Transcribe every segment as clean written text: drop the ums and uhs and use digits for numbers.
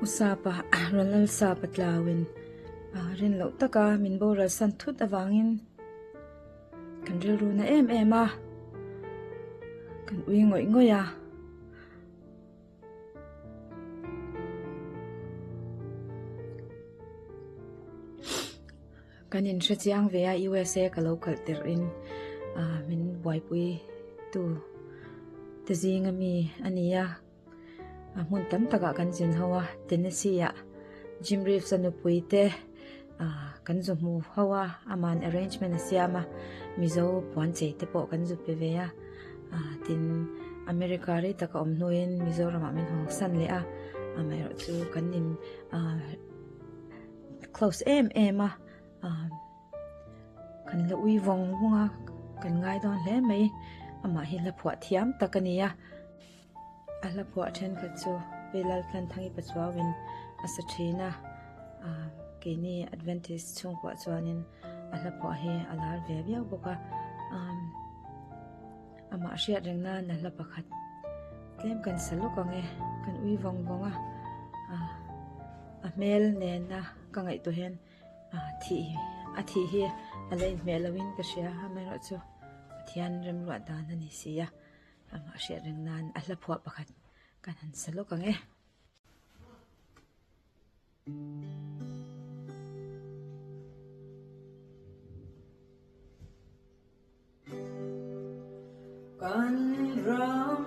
Usapa Ronald Sapa tlauin rin loh taka min boral san thut avangin kan rilru na em em a, kan ui ngawih ngawih a. Kan inhre chiang ve a USA ka lo kalh tirh in min buaipui tu te zing ami a ni a, a hmun tam takah kan zin ho a, Tennessee ah Jim Reeves a nupui te kan zu hmu ho a, aman arrangement a siam a, Mizo puan chei te pawh kan zu pe ve a. Tin, America rei taka awm hnuin Mizoramah min haw san leh a, amaherawh chu kan in close em em a, kan la ui vawng vawng a, kan ngai dawn hle mai, amah hi hla phuah thiam tak a ni a, a hla phuah thenkhat chu Lalthlanthangi Pachuauin a sa thin a, keini Adventist chhungkuah chuanin. A hla phuah hi a lar ve viau bawk a, amah hriat reng nan a hla pakhat tlem kan sa lawk ang e, kan ui vawng vawng a, a hmel nena ka ngaihtuah hian thih a thih hi a la inhmeh loin ka hria, amaherawhchu Pathian remruah dan a ni si a, amah hriat reng nan a hla phuah pakhat kan han sa lawk ang e. Kan ram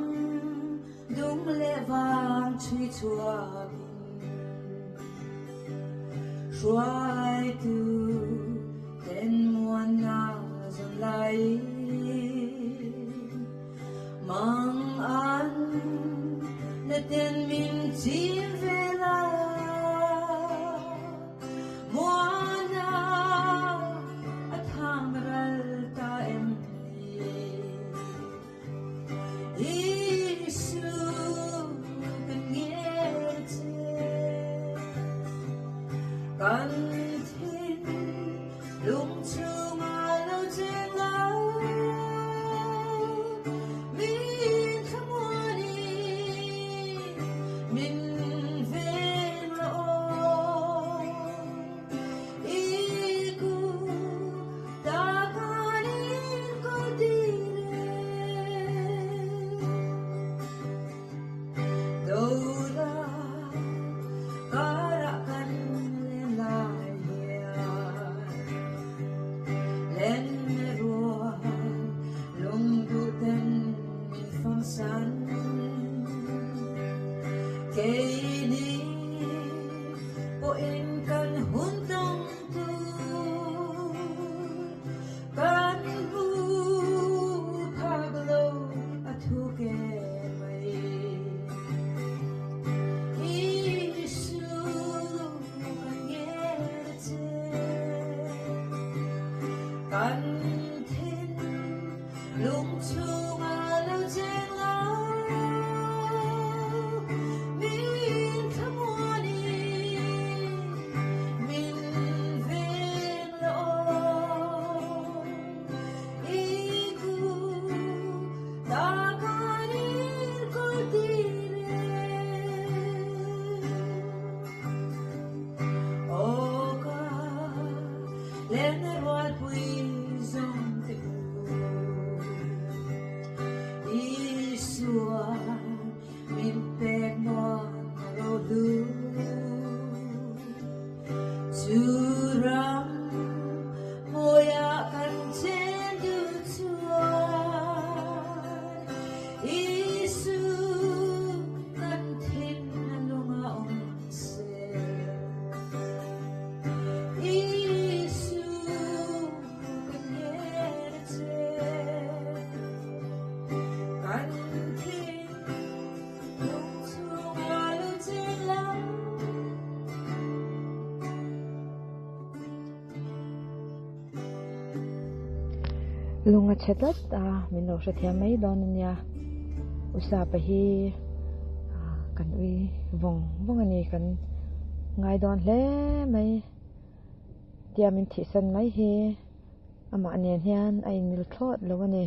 dung leh vang chhui chhuakin hruaitu ten muanna zawn laiin Mang an na ten min chim ve la Muana a tham ral ta em ni Isu kan ngen che Kan thin lung chungah lo cheng la Min thlamuan in min veng la aw I ku ta khan in kawl tir e Dora karah kan len lai hian Len rual lungduh ten min fam san Keini pawhin kan hun tawng tur Kan hmu phak lo a thuk em mai Isu kan ngen che Kan thin lung chungah lo cheng lo Min thlamuan in min veng Chu ram mawiah kan chen duh chuan Isu kan thin a lung a awm se. Isu kan ngen a che. Kan thin lung chungah lo chen la. Lung a chhe tlat a, min lo hrethiam mai dawn a nia. Usapa hi kan ui vawng vawng a ni, kan ngai dawn hle mai. Tia min thihsan mai hi amah nen hian a inmil thlawt lo a ni.